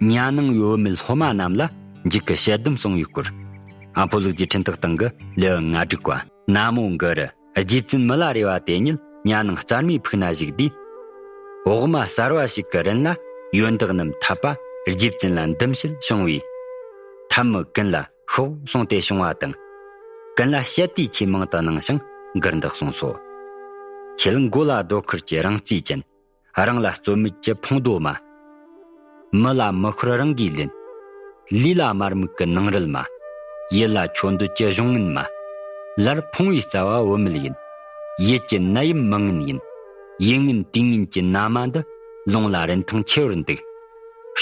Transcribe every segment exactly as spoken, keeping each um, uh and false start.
གཉའ་ནང་བུད་མེད་སློབ་མ་རྣམས་ལ་འཇིགས་སྐུལ་དཔྱད་འདེམས་གསུང་བའི་སྐོར། ཨ་ཕོ་ལུག་རྫིའི་འཕྲིན་སྟེགས་སྟེང་གི་ལེའུ་ལྔ་དྲུག་པ། ན་མོ་གུ་རུ། རྗེ་བཙུན་མི་ལ་རས་པ་དེ་ཉིད་གཉའ་ནང་རྩར་མའི་ཕུག་ན་བཞུགས་དུས། འོག་མ་གསར་བ་ཞིག་གི་རིན་ལ་ཡོན་བདག་རྣམས་འཐབ་པ་རྗེ་བཙུན་ལ་འདུམ་བྱེད་བྱུང་བས། འཐབ་མི་ཀུན་ལ་ཤོག་གསུངས་ཏེ་བྱུང་བ་དང་། ཀུན་ལ་བཤད་དུས་ཆེས་མང་དུ་གནང་ཞིང་མགུར་འདི་གསུངས་སོ། ཁྱེད་མགོ་ལ་རྡོ་ཁུར་གྱི་རང་རྩིས་ཅན། རང་ལ་རྩོད་མེད་ཀྱི་ཕུང་རྡོ་མ། མི་ལ་མི་ཤོར་རང་གིས་ལེན། ལུས་ལ་དམར་མིག་གི་ནང་རལ་མ། ཡིད་ལ་ཆོ་འདོད་ཀྱི་གཞུང་ངན་མ། ལར་ཕུང་བོའི་རྩ་བ་བུད་མེད་ཡིན། ཡིད་ཀྱི་ནད་ཡམས་མི་ངན་ཡིན། ཡིད་ངན་དུས་ངན་གྱི་ན་མ་འདི། ལུང་ལ་རིན་ཐང་ཆེ་བར་འདུག།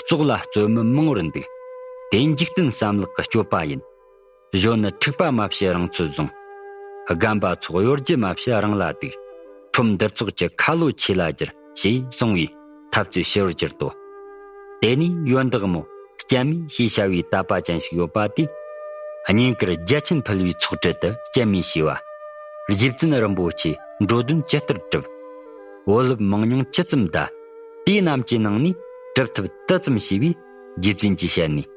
ཙོག་ལ་རྩོད་མེད་མང་བར་འདུག། དེ་འཇིག་རྟེན་བསམ་ལག་གི་སྤྱོད་པ་ཡིན། གཞོན་ནུ་འཁྲུག་པ་མ་བྱེད་རང་ཚོད་བཟུང་། རྒན་པ་ཚོགས་གཡོ་སྒྱུ་མ་བྱེད་རང་ལ་སྡིག། ཁྲོམ་འདིར་ཚོགས་ཀྱི་ཁ་ལོ་ཆེ་ལ་སྒྱུར། ཞེས་གསུངས་པས་འཐབ་རྩོད་ཞི་བར་གྱུར་ཏོ། དེ་ནས་ཡོན་བདག་མོ་སྤྱན་མའི་ཞེས་བྱ་བའི་དད་པ་ཅན་ཞིག་ཡོད་པ་དེས། བསྙེན་བཀུར་རྒྱ་ཆེན་ཕུལ་བའི་ཚོགས་གྲལ་དུ་སྤྱན་མའི་ཞེས་པ། རྗེ་བཙུན་རིན་པོ་ཆེ་འགྲོ་དོན་ཇི་ལྟར་གྲུབ། བུ་སློབ་མང་ཉུང་ཇི་ཙམ་གདའ། དེ་རྣམས་ཀྱི་ནང་ནས་གྲུབ་ཐོབ་དུ་ཙམ་ཞེས་པས་རྗེ་བཙུན་གྱི་ཞལ་ནས།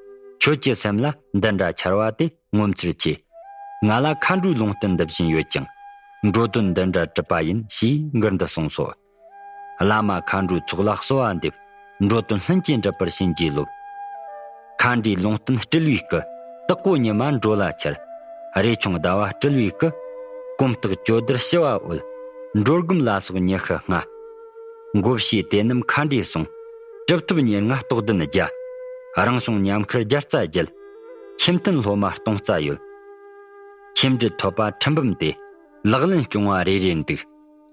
ཁྱོད་ཀྱི་སེམས་ལ་འདི་འདྲ་འཆར་བ་དེ། ངོ་མཚར་ཆེ། ང་ལ་མཁའ་འགྲོའི་ལུང་བསྟན་འདི་བཞིན་ཡོད་ཀྱང་། འགྲོ་དོན་འདི་འདྲ་གྲུབ་པ་ཡིན་ཞེས་མགུར་འདི་གསུངས་སོ། བླ་མ་མཁའ་འགྲོའི་ཚོགས་ལ་གསོལ་བ་འདེབས། འགྲོ་དོན་ལྷུན་གྱིས་འགྲུབ་པར་བྱིན་གྱིས་རློབས། མཁའ་འགྲོའི་ལུང་བསྟན་སྤྲུལ་བའི་སྐུ། དྭགས་པོ་ཉི་མ་འགྲོ་ལ་འཆར། རས་ཆུང་ཟླ་བ་སྤྲུལ་བའི་སྐུ། གོམ་སྟག་གྱོད་ལྡིར་ཞི་བ་འོད། འགྲོ་སྒོམ་ལ་སོགས་ཉི་ཤུ་ལྔ། མགོ་བྱས་དེ་རྣམས་མཁའ་འགྲོའི་གསུང་། གྲུབ་ཐོབ་ཉེར་ལྔ་རྟོགས་ལྡན་བརྒྱ། རང་བྱུང་ཉམས་ཤར་བརྒྱ་རྩ་བརྒྱད། ཆེམ་མཐུན་སློབ་མ་སྟོང་རྩ་ཡོད། ཆེམ་སྒྲིལ་ཐོབ་པ་ཁྲི་འབུམ་སྟེ། ལག་ལེན་སྐྱོང་བ་རེ་རེར་འདུག།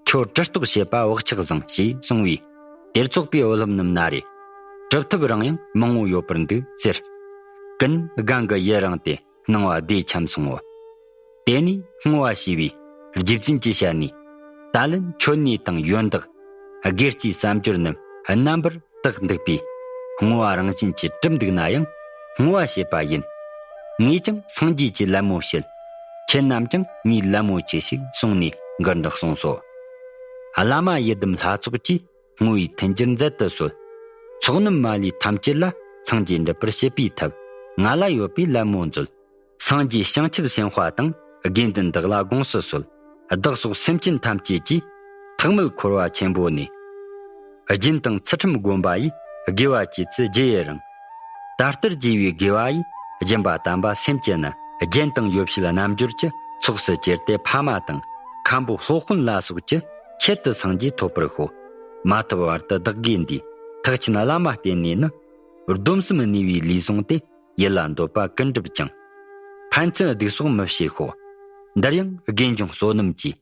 ཁྱོད་གྲུ་རྟོགས་བྱེད་པ་བག་ཆགས་བཟང་ཞེས་གསུངས་པས། དེར་ཚོགས་པའི་བུ་སློབ་རྣམས་ན་རེ། གྲུབ་ཐོབ་རང་ཡང་མང་བོ་ཡོད་པར་འདུག་ཟེར། ཀུན་སྒང་གི་ཡུན་རིང་སྟེ། སྣང་བ་བདེ་འཁྱམས་སོང་ངོ་། དེ་ནས་བསྔོ་བ་བྱས་པས་རྗེ་བཙུན་གྱི་ཞལ་ནས། ད་ལན་མཆོད་གནས་དང་ཡོན་བདག། དགེ་རྩའི་བསམ་སྦྱོར་རྣམས་རྣམ་པར་དག་འདུག་པས། བསྔོ་བ་རང་བཞིན་གྱིས་གྲུབ་འདུག་ན་ཡང་བསྔོ་བ་བྱེད་པ་ཡིན། ངས་ཀྱང་སངས་རྒྱས་ཀྱི་ལད་མོ་བྱེད། ཁྱེད་རྣམས་ཀྱང་ངའི་ལད་མོ་གྱིས་ཤིག་གསུངས་ནས་མགུར་འདི་གསུངས་སོ། བླ་མ་ཡི་དམ་ལྷ་ཚོགས་ཀྱིས། བསྔོ་བའི་མཐུན་རྐྱེན་མཛད་དུ་གསོལ། ཚོགས་རྣམས་མ་ལུས་ཐམས་ཅད་ལ། སངས་རྒྱས་འགྲུབ་པར་བྱེད་པའི་ཐབས། ང་ལ་ཡོད་པའི་ལད་མོ་མཛོད། སངས་རྒྱས་བྱང་ཆུབ་སེམས་དཔའ་དང་། དགེ་འདུན་བདག་ལ་དགོངས་སུ་གསོལ། བདག་སོགས་སེམས་ཅན་ཐམས་ཅད་ཀྱིས། ཐོག་མེད་འཁོར་བ་ཆེན་པོ་ནས། སྦྱིན་དང་ཚུལ་ཁྲིམས་བསྒོམ་པ་ཡིས། དགེ་བ་བགྱིས་ཚུལ་རྒྱུ་ཡི་རང་། ད་ལྟར་བགྱིས་པའི་དགེ་བ་ཡིས། སྦྱིན་པ་དམ་པ་སེམས་ཅན་ན། རྒྱན་དང་ཡོ་བྱད་རྣལ་འབྱོར་གྱི། ཚོགས་སུ་གྱུར་ཏེ་ཕ་མ་དང་། མཁན་པོ་སློབ་དཔོན་ལ་སོགས་ཀྱི། ཆེད་དུ་སངས་རྒྱས་ཐོབ་པར་ཤོག། མ་ཐོབ་བར་དུ་བདག་དགེ་འདུས། ཐེག་ཆེན་བླ་མ་བསྟེན་ནས་ནི། སྡོམ་གསུམ་གནས་པའི་ལུས་བཟུང་སྟེ། ཡིད་ལ་འདོད་པ་ཀུན་འགྲུབ་ཅིང་། ཕན་ཚུན་སྡིག་སོགས་མི་བྱེད་ཤོག། འདིར་ཡང་དགེ་འབྱུང་བསོད་ནམས་ཀྱིས།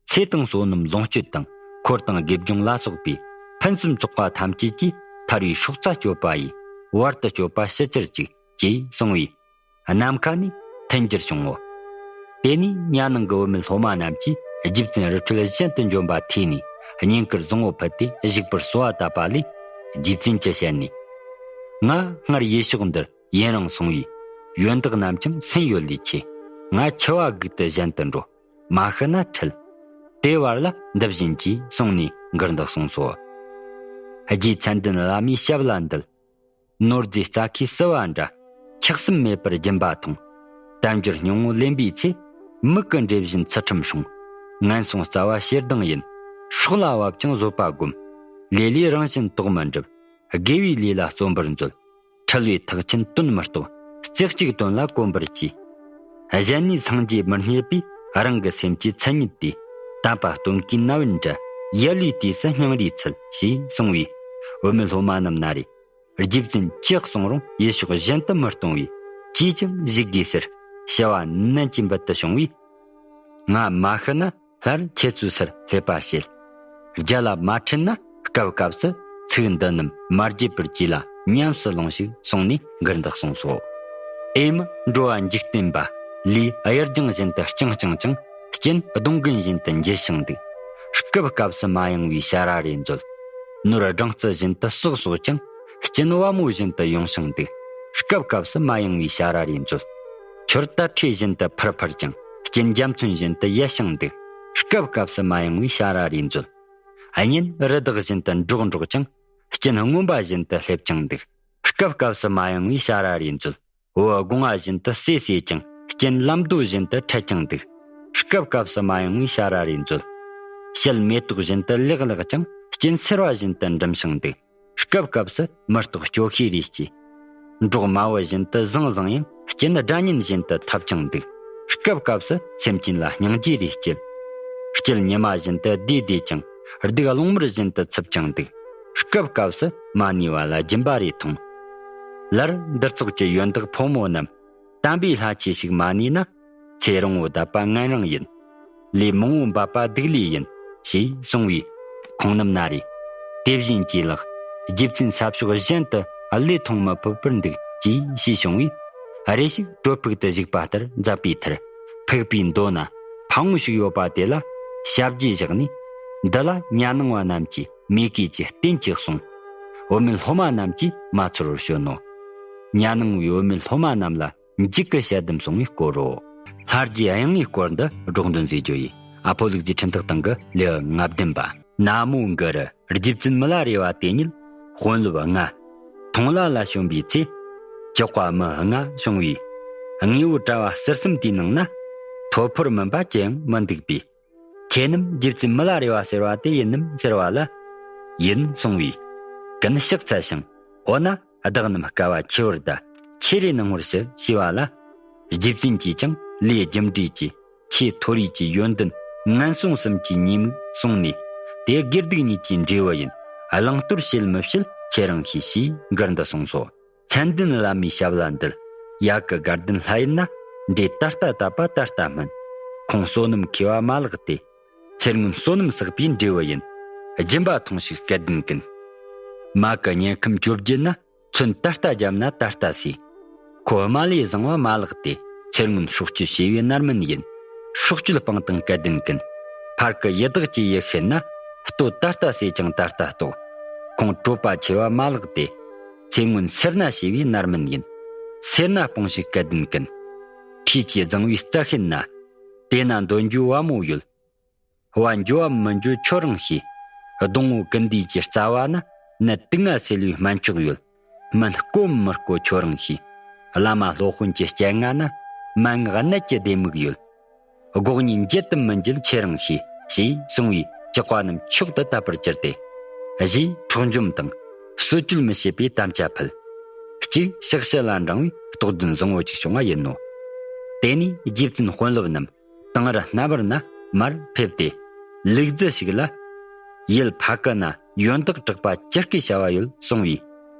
ཚེ་དང་བསོད་ནམས་ལོངས་སྤྱོད་དང་། འཁོར་དང་དགེ་སྦྱོང་ལ་སོགས་པའི། ཕུན་སུམ་ཚོགས་པ་ཐམས་ཅད་ཀྱིས། ཐར་བའི་སྲོག་རྩ་གཅོད་པ་ཡི། བར་དུ་གཅོད་པ་ཞི་གྱུར་ཅིག། ཅེས་གསུངས་པས། ནམ་མཁའ་ནས་མཐུན་འགྱུར་བྱུང་ངོ་། དེ་ནས་གཉའ་ནང་གི་བུད་མེད་སློབ་མ་རྣམས་ཀྱིས། རྗེ་བཙུན་རི་ཁྲོད་གཞན་དུ་འབྱོན་པ་ཐོས་ནས། བསྙེན་བཀུར་བཟང་པོ་ཕུལ་ཏེ། བཞུགས་པར་གསོལ་བ་བཏབ་པ་ལས། རྗེ་བཙུན་གྱི་ཞལ་ནས། ང་སྔར་ཡུལ་ཕྱོགས་འདིར། ཡུན་རིང་སོང་བས། ཡོན་བདག་རྣམས་ཀྱང་སེམས་ཡོད་ལས་ཆེ། ང་འཆི་བ་སྒུག་ཏུ་གཞན་དུ་འགྲོ། མ་ཤི་ན་ཁྲིད། དེ་བར་ལ་འདི་བཞིན་གྱིས་གསུངས་ནས་མགུར་འདི་གསུངས་སོ། རྗེ་མཚན་ལྡན་བླ་མའི་ཞབས་ལ་འདུད། ནོར་རྫས་རྩྭ་ཁའི་བསིལ་བ་འདྲ། འཁྱགས་སེམས་མེད་པར་སྦྱིན་པ་ཐོངས། དལ་འབྱོར་སྙིང་པོ་ལེན་པའི་ཚེ། མིག་གི་འབྲས་བཞིན་ཚུལ་ཁྲིམས་སྲུང་། ངན་སོང་རྩ་བ་ཞེ་སྡང་ཡིན། སྲོག་ལ་བབ་ཀྱང་བཟོད་པ་སྒོམ། ལས་ལས་རང་བཞིན་དོགས་མི་འགྲུབ། དགེ་བའི་ལས་ལ་བརྩོན་པར་མཛོད། ཁྲེལ་བའི་ཐག་ཆེན་དོན་མི་རྟོགས། རྩེ་གཅིག་དོན་ལ་གོམས་པར་གྱིས། གཞན་ནས་སངས་རྒྱས་མི་རྙེད་པས། རང་གི་སེམས་ཀྱི་མཚན་ཉིད་དེ། དད་པ་སྟོན་ཀའི་ན་བུན་འདྲ། ཡལ་བའི་དུས་སུ་སྙིང་རུས་འཚལ། ཞེས་གསུངས་པས། བུད་མེད་སློབ་མ་རྣམས་ན་རེ། རྗེ་བཙུན་ཅི་གསུང་རུང་ཡུལ་ཕྱོགས་གཞན་དུ་མི་གཏོང་བས། ཅིས་ཀྱང་བཞུགས་དགོས་ཟེར། བྱ་བ་ནན་གྱིས་འབུལ་དུ་བྱུང་བས། ང་མ་ཤི་ན། སླར་ཁྱེད་ཚོའི་སར་སླེབས་པ་བྱེད། རྒྱ་ལ་མ་ཁྲིད་ན། སྐབས་སྐབས་སུ་ཚིག་འདི་རྣམས་མ་བརྗེད་པར་གྱིས་ལ་ཉམས་སུ་ལོངས་ཤིག་གསུངས་ནས་མགུར་འདི་གསུངས་སོ། ཨེ་མ་འགྲོ་བ་འཇིག་རྟེན་པ། ལུས་གཡུར་ལྗང་བཞིན་དུ་རྐྱང་རྐྱང་ཅིང་། སྐྱིན་སྡོང་རྒན་བཞིན་དུ་འགྱུར་ཞིང་འདུག། སྐབས་སྐབས་སུ་མ་ཡེངས་པའི་བྱ་ར་རེ་མཛོད། ནོར་སྦྲང་རྩི་བཞིན་དུ་བསྲེགས་བསྲེགས་ཀྱང་། སྐྱིན་བ་མོ་བཞིན་དུ་ཡོང་ཞིང་འདུག། སྐབས་སྐབས་སུ་མ་ཡེངས་པའི་བྱ་ར་རེ་མཛོད། ཁྱོད་རྟ་ཁྲེ་བཞིན་དུ་འཕུར་འཕུར་ཅིང་། སྐྱིན་རྒྱ་མཚོན་བཞིན་དུ་ཡལ་ཞིང་འདུག། སྐབས་སྐབས་སུ་མ་ཡེངས་པའི་བྱ་ར་རེ་མཛོད། གཉེན་རི་དྭགས་བཞིན་དུ་འགྲོགས་འགྲོགས་ཀྱང་། སྐྱིན་རྔོན་པ་བཞིན་དུ་སླེབས་ཀྱང་འདུག། སྐབས་སྐབས་སུ་མ་ཡེངས་པའི་ཞ་ར་རེ་མཛོད། བུ་སྒོ་ང་བཞིན་དུ་ཟས་ཟོས་ཀྱང་། སྤྱན་ལམ་རྡོ་བཞིན་དུ་འཕྲད་ཀྱང་འདུག་སྐབས་སྐབས་སུ་མ་ཡེངས་པའི་ཞ་ར་རེ་མཛོད། ཞལ་མེ་ཏོག་བཞིན་དུ་ལེགས་ལེགས་ཀྱང་། སྤྱན་སེར་བ་བཞིན་དུ་འབྲིམ་ཞིང་འདུག་སྐབས་སྐབས་སུ་མེ་ཏོག་སྐྱོ་ཤོས་རེ་སྐྱེས། འབྲོག་མ་བུ་བཞིན་དུ་བཟང་བཟང་ཡང་། སྤྱན་སྒྲ་སྙན་བཞིན་དུ་འཐབ་ཀྱང་འདུག་སྐབས་སྐབས་སུ་སེམས་ཅན་ལ་སྙིང་རྗེ་རེ་སྐྱེས། སྐྱིལ་ཉི་མ་བཞིན་དུ་བདེ་བདེ་ཅིང་། སྡུག་རླུང་མར་བཞིན་དུ་འཚུབ་ཅིང་འདུག་སྐབས་སྐབས་སུ་མ་ནུས་པ་ལ་སྦྱིན་པ་རེ་ཐོངས། ལར་འདིར་ཚོགས་ཀྱི་ཡོན་བདག་ཕོ་མོ་རྣམས། དམ་པའི་ལྷ་ཆོས་ཤིག་མ་ནུས་ན། ཚེ་རིང་བོ་བསྡད་པ་ངན་རང་ཡིན། ལས་མང་བོ་འབད་པ་སྡིག་ལས་ཡིན། ཞེས་གསུངས་པས། ཁོང་རྣམས་ན་རེ། དེ་བཞིན་གྱིས་ལགས། རྗེ་བཙུན་ས་ཕྱོགས་གཞན་དུ་བློས་ཐོངས་མི་ཕོད་པར་འདུག་ཅེས་ཞུས་བྱུང་བས། རེ་ཞིག་བྲོ་ཕུག་ཏུ་བཞུགས་པ་ལྟར་མཛད་པའི་མཐར། ཕུག་པའི་མདོ་ན་ཕ་བོང་ཞིག་ཡོད་པ་དེ་ལ་ཞབས་རྗེས་བཞག་ནས། འདི་ལ་གཉའ་ནང་བ་རྣམས་ཀྱིས་མོས་གུས་ཀྱི་རྟེན་གྱིས་གསུངས། བུད་མེད་སློབ་མ་རྣམས་ཀྱིས་མ་ཚོར་བར་བྱོན་ནོ། གཉའ་ནང་བའི་བུད་མེད་སློབ་མ་རྣམས་ལ། འཇིགས་ཀྱི་དཔྱད་གཏམ་གསུང་བའི་སྐོར་རོ། ལྷ་རྗེ་གཡང་ངའི་སྐོར་འདི་སྒྲོག་འདོན་མཛད་རྒྱུ་ཡིན། ཨ་ཕོ་ལུག་རྫི་འཕྲིན་ཐག་སྟེང་གི་ལེའུ་ང་བདུན་པ། ན་མོ་གུ་རུ། རྗེ་བཙུན་མི་ལ་རས་པ་དེ་ཉིད་དཔོན་སློབ་ལྔ། མཐོང་ལ་ལ་བྱོན་པའི་ཚེ། ཇག་པ་མི་ལྔ་བྱུང་བས། དངོས་པོ་གྲྭ་བ་ཟུར་གསུམ་དེའི་ནང་ན། ཐོ་ཕོར་མིན་པ་ཅི་ཡང་མི་འདུག་པས། ཁྱེད་རྣམས་རྗེ་བཙུན་མི་ལ་རས་པ་ཟེར་བ་དེ་ཡིན་ནམ་ཟེར་བ་ལ། ཡིན་གསུང་བས། ཀུན་ཕྱག་འཚལ་ཞིང་། འོ་ན་བདག་རྣམས་དཀའ་བ་ཆེ་བར་གདའ། ཆེ་རེ་གནང་བར་ཞུ་ཞེས་པ་ལ། རྗེ་བཙུན་གྱིས་ཀྱང་ལས་རྒྱུ་འབྲས་ཀྱི་ཆེས་མཐོ་རིས་ཀྱི་ཡོན་ཏན་ངན་སོང་གསུམ་གྱི་ཉེས་དམིགས་གསུངས་ནས། དེ་དགེ་སྡིག་གཉིས་ཀྱི་འབྲས་བུ་ཡིན། བླང་དོར་བྱེད་མི་བྱེད་ཁྱེད་རང་ཤེས་ཞེས་མགུར་འདི་གསུངས་སོ། མཚན་ལྡན་བླ་མའི་ཞབས་ལ་འདུད། ཡ་གི་དགའ་ལྡན་ལྷ་ཡིན་ན། འདྲེ་ད་ལྟ་དད་པ་ད་ལྟ་སྨིན། ཁོང་བསོད་ནམས་མཁས་པ་མ་ལགས་ཏེ། ཚེ་སྔོན་བསོད་ནམས་བསགས་པའི་འབྲས་བུ་ཡིན། སྦྱིན་པ་ཐོངས་ཤིག་སྐལ་ལྡན་ཀུན། མ་གི་དམྱལ་ཁམས་བཅོ་བརྒྱད་ན། མཚོན་ད་ལྟ་བརྒྱབ་ན་ད་ལྟ་སོས། ཁོ་དམའ་ལས་བཟང་བ་མ་ལགས་ཏེ། ཚེ་སྔོན་སྲོག་གཅོད་བྱས་པའི་རྣམ་སྨིན་ཡིན། སྲོག་གཅོད་སྤངས་དང་སྐལ་ལྡན་ཀུན། ཕར་གི་ཡི་དྭགས་ཀྱི་ཡུལ་ཤེད་ན། ལྟོ་ད་ལྟ་སོས་ཀྱང་ད་ལྟ་ལྟོགས། ཁོང་གྲོད་པ་ཆེ་བ་མ་ལགས་ཏེ། ཚེ་སྔོན་སེར་སྣ་བྱས་པའི་རྣམ་སྨིན་ཡིན། སེར་སྣ་སྤོངས་ཤིག་སྐལ་ལྡན་ཀུན། འཁྲིས་ཀྱི་རྫིང་བུའི་རྩྭ་ཤིན་ན། དེ་ན་འདོན་རྒྱུ་བ་མོ་ཡོད། བ་འགྱོ་བ་མི་འགྱོ་ཁྱོད་རང་ཤེས། སྡོང་བོ་ཀུན་འདུས་ཀྱི་རྩ་བ་ན། ནད་དུག་ལྔ་སེལ་བའི་སྨན་མཆོག་ཡོད། སྨན་དཀོན་མི་དཀོན་ཁྱོད་རང་ཤེས། བླ་མ་སློབ་དཔོན་གྱི་སྤྱན་སྔ་ན། མན་ངག་ནད་ཀྱི་ལྡེ་མིག་ཡོད། སྒོ་གཉིས་འབྱེད་དུ་མི་འབྱེད་ཁྱེད་རང་ཤེས། ཞེས་གསུངས་པས་ཇག་པ་རྣམས་མཆོག་ཏུ་དད་པར་གྱུར་ཏེ། གཞིས་འཕྲོག་འཇོམས་དང་། གསོད་གཅོད་མི་བྱེད་པའི་དམ་བཅའ་ཕུལ། གཅིག་ཕྱག་ཕྱི་ལ་འབྲང་བའི་རྟོགས་ལྡན་བཟང་བོ་ཅིག་བྱུང་བ་ཡིན་ནོ། དེ་ནས་རྗེ་བཙུན་དཔོན་སློབ་རྣམས། དང་རི་སྣ་བར་ན་མར་ཕེབས་ཏེ། ལུག་རྫི་ཞིག་ལ། ཡུལ་ཕ་ཀི་ན་ཡོན་བདག་གྲགས་པ་ཅི་སྐད་བྱ་བ་ཡོད་གསུང་བས།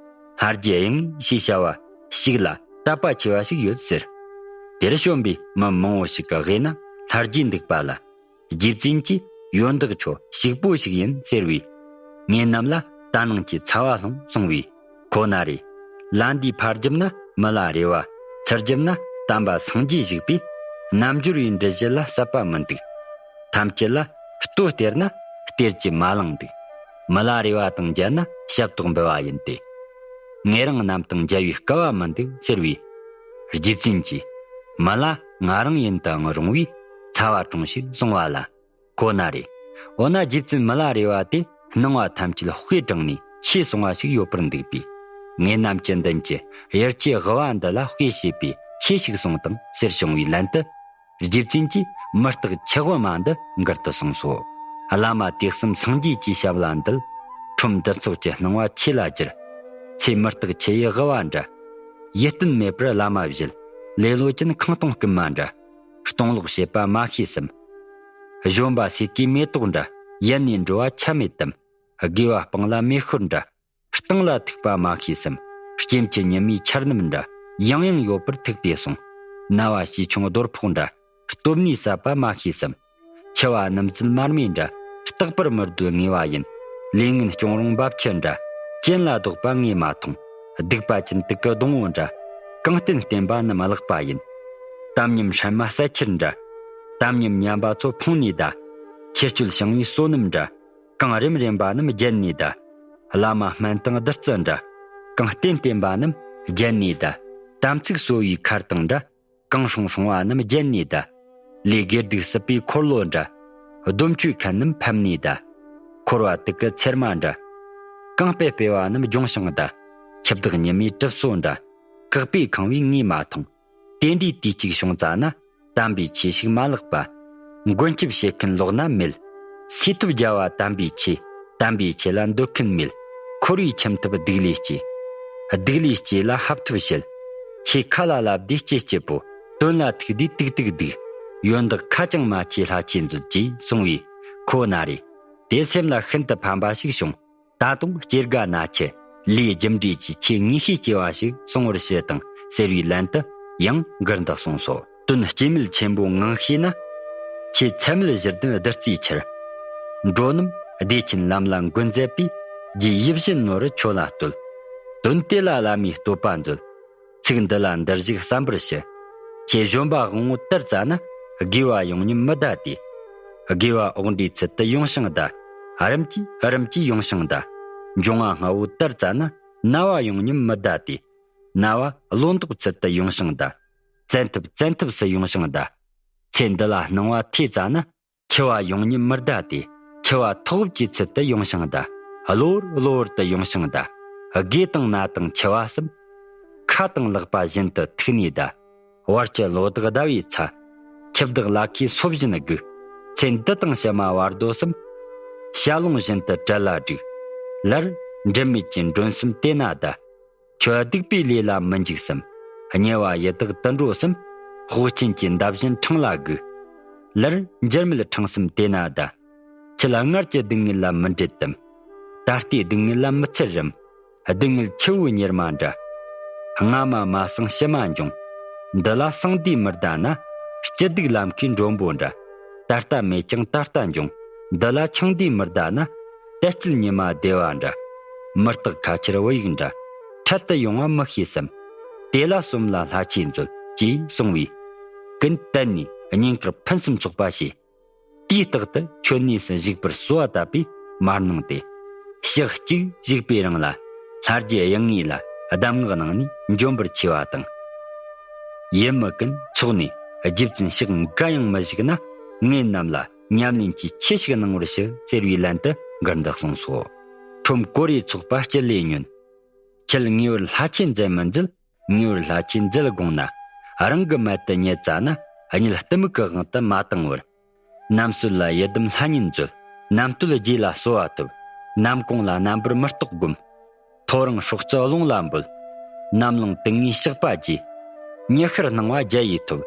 ལྷ་རྗེ་གཡང་ངའི་ཞེས་བྱ་བ་ཞིག་ལ་དད་པ་ཆེ་བ་ཞིག་ཡོད་ཟེར། དེར་བྱོན་པའི་མི་མང་བོ་ཞིག་གི་དབུས་ན་ལྷ་རྗེ་འདུག་པ་ལ། རྗེ་བཙུན་གྱིས་ཡོན་བདག་ཁྱོད་ཞིག་པོ་ཞིག་ཡིན་ཟེར་བས། ངེད་རྣམས་ལ་དག་སྣང་གི་ཚ་བ་ལྷུང་གསུང་བས། ཁོ་ན་རེ། ལན་འདིའི་ཕར་རྒྱབ་ན་མི་ལ་རས་པ། ཚུར་རྒྱབ་ན་དམ་པ་སངས་རྒྱས་བཞུགས་པས། རྣལ་འབྱོར་བའི་འདུ་བྱེད་ལ་ཟད་པ་མི་འདུག་ཐམས་ཅད་ལ་ལྟོ་སྟེར་ན་སྟེར་གྱི་མ་ལང་འདུག་མི་ལ་རས་པ་དང་མཇལ་ན་ཞབས་ཏོག་འབུལ་བ་ཡིན་ཏེ། ངེད་རང་རྣམས་དང་མཇལ་བའི་སྐལ་བ་མི་འདུག་ཟེར་བས། རྗེ་བཙུན་གྱིས། མི་ལ་ང་རང་ཡིན་དུའང་རུང་བའི་ཚ་བ་དྲོངས་ཤིག་གསུང་བ་ལ། ཁོ་ན་རེ། འོ་ན་རྗེ་བཙུན་མི་ལ་རས་པ་དེ་སྣང་བ་ཐམས་ཅད་དཔེ་དྲངས་ནས་ཆོས་གསུང་བ་ཞིག་ཡོད་པར་འདུག་པས། ངེད་རྣམས་ཀྱི་མདུན་གྱི་ཡར་ཆའི་དབུ་བ་འདི་ལ་དཔེ་བྱས་པའི་ཆོས་ཤིག་གསུང་དང་ཟེར་བྱུང་བའི་ལན་དུ། རྗེ་བཙུན་གྱིས་མི་རྟག་ཆུ་དབུ་མ་འདི་མགུར་དུ་གསུངས་སོ། བླ་མ་དུས་གསུམ་སངས་རྒྱས་ཀྱི་ཞབས་ལ་འདུད། ཁྲོམ་འདི་ཚོགས་ཀྱི་སྣང་བ་ཆོས་ལ་བསྒྱུར། ཚེ་མི་རྟག་ཆུ་ཡི་དབུ་བ་འདྲ། ཡིད་རྟོན་མེད་པར་བླ་མ་བཞེད། ལེ་ལོ་ཅན་ཁང་སྟོང་སྐུལ་མ་འདྲ། སྟོང་ལོག་བྱེད་པ་མ་ཤེས་སམ། གཞོན་པ་སྲས་ཀྱི་མེ་ཏོག་འདྲ། ཡལ་ནས་འགྲོ་བ་ཆ་མེད་དམ། དགེ་བ་སྤང་ལ་མེ་ཤོར་འདྲ། སྟེང་ལ་ཐུག་པ་མ་ཤེས་སམ། སྐྱེ་འཆི་ཉི་མའི་ཆར་རྣམས་འདྲ། ཡང་ཡང་ཡོད་པར་ཐུག་པས་གསུངས། ན་བ་ཞེ་ཆུང་རྡོར་ཕོག་འདྲ། སྟོབས་ནས་ཟད་པ་མ་ཤེས་སམ། འཆི་བ་སྣུམ་བསིལ་མར་མེ་འདྲ། རྟག་པར་མི་སྡོད་ངེས་པ་ཡིན། ལས་ངན་སྐྱོང་རུང་འབབ་ཆུ་འདྲ། རྐྱེན་ལ་ལྡོག་པ་ངས་མ་མཐོང་། སྡིག་པ་ཅན་དུག་གི་སྡོང་བོ་འདྲ། གང་བསྟེན་བསྟེན་པ་རྣམས་བརླག་པ་ཡིན། དམ་ཉམས་སྲན་མ་ཟད་ཁྱེར་འདྲ། དམ་ཉམས་ཉམས་པ་ཚོ་ཕོངས་ནས་གདའ། ཁྱེར་སྤྱོད་བྱང་བའི་བསོད་ནམས་འདྲ། གང་རེམ་རེམ་པ་རྣམས་བརྒྱལ་ནས་གདའ། བླ་མ་སྨན་དང་བདུད་རྩི་འདྲ། གང་བསྟེན་བསྟེན་པ་རྣམས་བརྒྱལ་ནས་གདའ། དམ་ཚིག་གསོ་བའི་མཁར་དང་འདྲ། གང་སྲུང་སྲུང་བ་རྣམས་བརྒྱལ་ནས་གདའ། ལས་དགེ་སྡིག་སྲིད་པའི་འཁོར་ལོ་འདྲ། སྡོམ་ཆོས་མཁན་རྣམས་ཕམ་ནས་གདའ། འཁོར་བ་དུག་གི་ཚེར་མ་འདྲ། གང་སྤེལ་སྤེལ་བ་རྣམས་སྦྱོང་ཞིང་གདའ། ཁྱི་བདག་ཉི་མའི་གྲིབ་སོ་འདྲ། བཀག་པས་ཁེངས་པའི་ངོས་མ་མཐོང་། དེ་འདྲའི་དུས་གཅིག་བྱུང་ཙ་ན། དམ་པའི་ཆོས་ཤིག་མ་ལགས་པ། མགོན་སྐྱབས་བྱེད་མཁན་ལོག་ན་མེད། སྲིད་ཐོབ་རྒྱལ་བ་དམ་པའི་ཆོས། དམ་པའི་ཆོས་ལ་འདོད་མཁན་མེད། འཁོར་བའི་ཁྱིམ་ཐབ་སྡིག་ལས་སྐྱེས། སྡིག་ལས་སྐྱེས་ལ་ཧབ་ཐོབ་བྱེད། ཆོས་ཁ་ལ་ལབ་དུས་སྐྱིད་སྐྱིད་པོ། དོན་ལ་ཐུག་དུས་ཏིག་ཏིག་སྡིག། ཡོན་བདག་ཁ་ཅང་མ་ཆེ་ལྷ་ཆོས་མཛོད་ཅེས་གསུངས་པས། ཁོ་ན་རེ། དེ་སེམས་ལ་ཤིན་ཏུ་ཕན་པ་ཞིག་བྱུང་། ད་དུང་སྐྱེ་རྒ་ན་འཆི། ལས་རྒྱུ་འབྲས་ཀྱི་ཆེས་ངེས་ཤེས་སྐྱེ་བ་ཞིག་སོང་བར་ཞུ་དང་ཟེར་བའི་ལན་དུ་ཡང་མགུར་འདི་གསུངས་སོ། དོན་སྐྱེ་མེད་ཆེན་པོ་ངང་ཤེས་ན། ཆོས་ཚད་མེད་བཞི་ལྡན་བདུད་རྩིའི་ཆར། འགྲོ་རྣམས་བདེ་ཆེན་ལམ་ལ་འགོད་མཛད་པའི། རྗེ་ཡིད་བཞིན་ནོར་བུ་ཁྱོད་ལ་བསྟོད། དོན་དེ་ལ་བླ་མའི་བསྟོད་པ་མཛོད། ཚིག་འདི་ལ་འདིར་བཞུགས་བསམ་པར་ཞུ། ཁྱེད་གཞོན་པ་དབང་པོ་དར་ཙ་ན། དགེ་བ་ཡོང་ཉིན་མི་གདའ་སྟེ། དགེ་བ་འོག་འདྲིའི་ཚུལ་དུ་ཡོང་ཞིང་གདའ། རིམ་གྱིས་རིམ་གྱིས་ཡོང་ཞིང་གདའ། འབྱུང་བ་སྔ་བོ་དར་ཙ་ན། ན་བ་ཡོང་ཉིན་མི་གདའ་སྟེ། ན་བ་བློ་ལྡོག་ཚུལ་དུ་ཡོང་ཞིང་གདའ། བཙན་ཐབས་བཙན་ཐབས་སུ་ཡོང་ཞིང་གདའ། ཚེ་འདི་ལ་སྣང་བ་ཐོས་ཙ་ན། འཆི་བ་ཡོང་ཉིན་མི་གདའ་སྟེ། འཆི་བ་ཐོག་བབས་ཀྱི་ཚུལ་དུ་ཡོང་ཞིང་གདའ། གློ་བུར་གློ་བུར་དུ་ཡོང་ཞིང་གདའ། དགེ་དང་ན་དང་འཆི་བ་གསུམ། ཁ་དང་ལག་པ་བཞིན་དུ་ཐུག་ནས་གདའ། བར་གྱི་ལོ་ཟླ་ཟླ་བའི་ཚ། ཁྱི་བདག་ལ་ཁའི་སོ་བཞིན་སྒུག། ཚེ་འདི་དང་ཕྱི་མ་བར་དོ་གསུམ། བྱ་ལོང་བཞིན་དུ་བྲེལ་ལ་བསྒྲིགས། ལར་འབྲལ་མེད་ཀྱི་མགྲོན་གསུམ་དེ་ན་གདའ། ཁྱོད་སྡིག་པའི་ལས་ལ་མི་འཇིགས་སམ། དམྱལ་བ་ཡི་དྭགས་དུད་འགྲོ་གསུམ། དཔོག་ཆེན་གྱི་མདའ་བཞིན་འཕྲང་ལ་སྒུག། ལར་འཇར་མེད་འཕྲང་གསུམ་དེ་ན་གདའ། ཁྱེད་ལ་སྔར་གྱི་སྡུག་བསྔལ་ལ་མི་འབྲེལ་དམ། ད་ལྟའི་སྡུག་བསྔལ་ལ་མི་ཚེར་རམ། སྡུག་བསྔལ་ཆུ་བོའི་གཉེར་མ་འདྲ། སྔ་མ་མ་སངས་ཕྱི་མ་འབྱུང་། འདི་ལ་སངས་དུས་མི་གདའ་ན། སྐྱིད་སྡུག་ལམ་ཁའི་མགྲོན་པོ་འདྲ། ད་ལྟ་མེད་ཀྱང་ད་ལྟ་འབྱུང་། འདི་ལ་འཆིང་དུས་མི་གདའ་ན། དལ་སྐྱིད་ཉི་མ་བདེ་བ་འདྲ། མི་རྟག་ཁ་ཆར་བུ་ཡུག་འདྲ། འཕྲལ་དུ་ཡོང་བ་མི་ཤེས་སམ། དེ་ལ་སོམས་ལ་ལྷ་ཆོས་མཛོད་ཅེས་གསུངས་པས། ཀུན་གཏན་ནས་སྙིང་ཁར་ཕུན་སུམ་ཚོགས་པ་བྱས། དུས་རྟག་ཏུ་མཆོད་གནས་སུ་བཞུགས་པར་གསོལ་བ་བཏབ་པས་མ་གནང་སྟེ། ཞག་གཅིག་བཞུགས་པའི་རིང་ལ་ལྷ་རྒྱལ་དབྱངས་ངེས་ལ་གདམས་ངག་གནང་ནས་འཇོམས་པར་ཆས་པ་དང་། ཡུལ་མི་ཀུན་ཚོགས་ནས་རྗེ་བཙུན་ཞག་འགའ་ཡང་མི་བཞུགས་ན། ངེད་རྣམས་ལ་ཉམས་ལེན་གྱི་ཆོས་ཤིག་གནང་བར་ཞུ་ཟེར་བའི་ལན་དུ་མགུར་འདི་གསུངས་སོ། ཁྲོམ་ཀོ་རེ་ཚོགས་པ་སྤྱི་ལས་ཉོན། ཁྱེད་ངེས་པར་ལྷ་ཆོས་མཛད་མི་མཛད། ངེས་པར་ལྷ་ཆོས་མཛད་དགོངས་ན། རང་གི་མལ་དུ་ཉལ་ཙ་ན། གཉིད་གཏི་མུག་གི་དབང་དུ་མ་བཏང་བར། ནམ་སྲོད་ལ་ཡི་དམ་ལྷ་ཉིད་མཛོད། ནམ་སྟོད་རྗེ་ལ་གསོལ་བ་ཐོབ། ནམ་གུང་ལ་རྣམ་པར་མི་རྟོག་བསྒོམ། ཐོ་རངས་སྲོག་རྩོལ་རླུང་ལ་འབོད། ནམ་ལངས་དུས་ངུས་ཕྱག་པ་རྒྱས། ཉི་ཤར་སྣང་བ་རྒྱ་ཡིས་ཐོབ།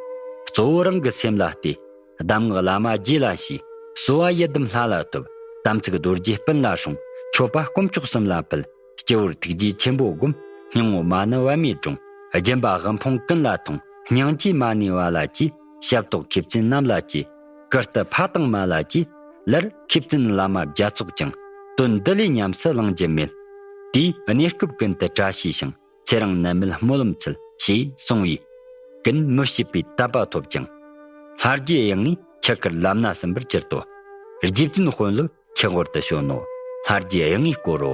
གཙོ་བོ་རང་གི་སེམས་ལ་གཏད། གདམས་ངག་བླ་མ་རྗེ་ལ་ཞུས། གསོལ་བ་ཡི་དམ་ལྷ་ལ་ཐོབ། དམ་ཚིག་རྡོ་རྗེ་སྤུན་ལ་སྲུང་། མཆོད་པ་དཀོན་མཆོག་གསུམ་ལ་ཕུལ། སྤྱི་བོར་ཐུགས་རྗེ་ཆེན་པོ་བསྒོམ། སྙིང་པོ་མ་ཎི་པདྨས་དྲོངས། སྦྱིན་པ་དབུལ་ཕོངས་ཀུན་ལ་ཐོངས། སྙིང་རྗེ་མ་ཎི་བ་ལ་གྱིས། ཞབས་ཏོག་མཁས་བཙུན་རྣམས་ལ་གྱིས། བཀུར་སྟི་ཕ་དང་མ་ལ་གྱིས། ལར་མཁས་བཙུན་བླ་མ་བརྒྱ་ཚོགས་ཀྱང་། དོན་འདི་ལས་ཉམས་སུ་བླང་རྒྱུ་མེད། དེས་གནས་སྐབས་ཀུན་ཏུ་བཀྲ་ཤིས་ཤིང་། ཚེ་རིང་ནད་མེད་སྨོན་ལམ་འཚལ་ཞེས་གསུངས་པས། ཀུན་མི་ཕྱེད་པའི་དད་པ་ཐོབ་ཅིང་། ལྷ་རྗེ་དབྱངས་ངེས་ཁྱེད་ཀར་ལམ་སྣ་ཟིན་པར་གྱུར་ཏོ། རྗེ་བཙུན་དཔོན་སློབ་ཁྱེད་དབོར་དུ་བྱོན་ནོ། ལྷ་རྗེ་དབྱངས་ངེས་བསྐོར་རོ།